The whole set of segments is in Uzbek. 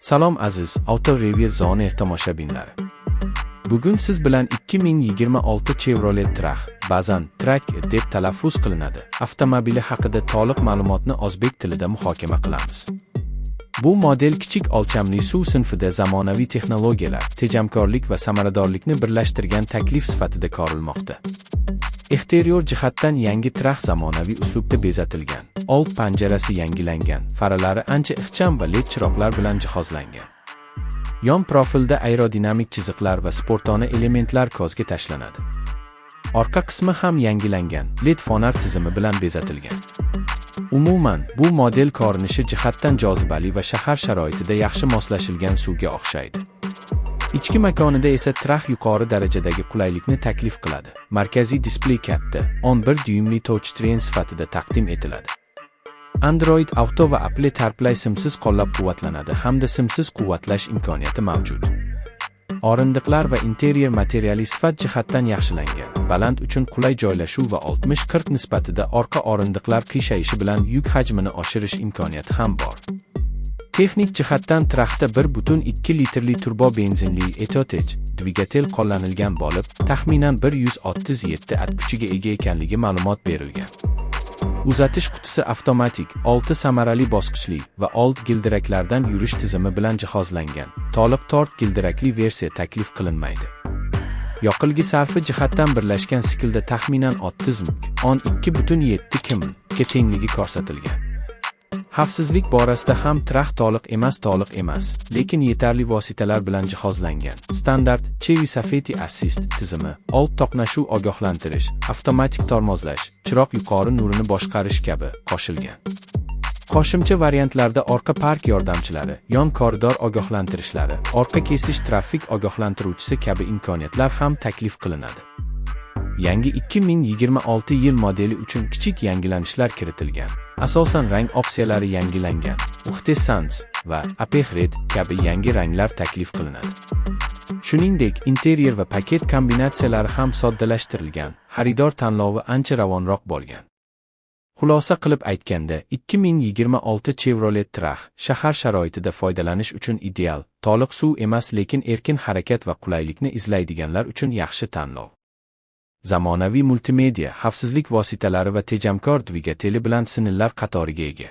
Salom, aziz Auto Review Zone tomoshabinlari. Bugun siz bilan 2026 Chevrolet Trax, ba'zan Track deb talaffuz qilinadi, avtomobili haqida to'liq ma'lumotni o'zbek tilida muhokama qilamiz. Bu model kichik o'lchamli SUV sinfida zamonaviy texnologiyalar, tejamkorlik va samaradorlikni birlashtirgan taklif sifatida ko'rilmoqda. Exterior jihatdan yangi Trax zamonaviy uslubda bezatilgan. Old panjarasi yangilangan, faralari ancha ixcham va LED chiroqlar bilan jihozlangan. Yon profilda aerodinamik chiziqlar va sportona elementlar ko'zga tashlanadi. Orqa qismi ham yangilangan, LED fonar tizimi bilan bezatilgan. Umuman, bu model ko'rinishi jihatdan jozibali va shahar sharoitida yaxshi moslashilgan SUVga o'xshaydi. Ichki makonida esa Trax yuqori darajadagi qulaylikni taklif qiladi. Markaziy displey katta, 11 dyuymli touchscreen sifatida taqdim etiladi. Android Auto va Apple CarPlay simsiz qo'llab-quvvatlanadi hamda simsiz quvvatlash imkoniyati mavjud. O'rindiqlar va interyer materiali sifat jihatdan yaxshilangan. Baland uchun qulay joylashuv va 60-40 nisbatida orqa o'rindiqlar qiyshayishi bilan yuk hajmini oshirish imkoniyati ham bor. Texnik jihatdan Traxda 1.2 litrli turbo benzinli Ecotec dvigatel qo'llanilgan bo'lib, taxminan 137 at kuchiga ega ekanligi ma'lumot berilgan. Uzatish qutisi avtomatik, 6 samarali bosqichli va old gildiraklardan yurish tizimi bilan jihozlangan. To'liq to'rt gildirakli versiya taklif qilinmaydi. Yoqilgi sarfi jihatdan birlashgan siklda taxminan 30 mk, 12.7 km ga tengligi ko'rsatilgan. Xavfsizlik borasida ham Trax to'liq emas, lekin yetarli vositalar bilan jihozlangan. Standart Chevy Safety Assist tizimi, old to'qnashuv ogohlantirish, avtomatik tormozlash, chiroq yuqori nurini boshqarish kabi qo'shilgan. Qo'shimcha variantlarda orqa park yordamchilari, yon koridor ogohlantirishlari, orqa kesish trafik ogohlantiruvchisi kabi imkoniyatlar ham taklif qilinadi. Yangi 2026 yil modeli uchun kichik yangilanishlar kiritilgan. Asosan rang opsiyalari yangilangan. White Sands va Apex Red kabi yangi ranglar taklif qilinadi. Shuningdek, interyer va paket kombinatsiyalari ham soddalashtirilgan. Xaridor tanlovi ancha ravonroq bo'lgan. Xulosa qilib aytganda, 2026 Chevrolet Trax shahar sharoitida foydalanish uchun ideal, to'liq SUV emas, lekin erkin harakat va qulaylikni izlaydiganlar uchun yaxshi tanlov. Zamonaviy multimedia, xavfsizlik vositalari va tejamkor dvigateli bilan sinillar qatoriga ega.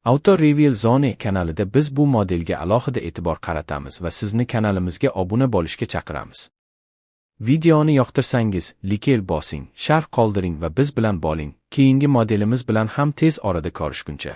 Auto Review Zone kanalida biz bu modelga alohida e'tibor qaratamiz va sizni kanalimizga obuna bo'lishga chaqiramiz. Videoni yoqtirsangiz, like bosing, sharh qoldiring va biz bilan bo'ling. Keyingi modelimiz bilan ham tez orada ko'rishguncha.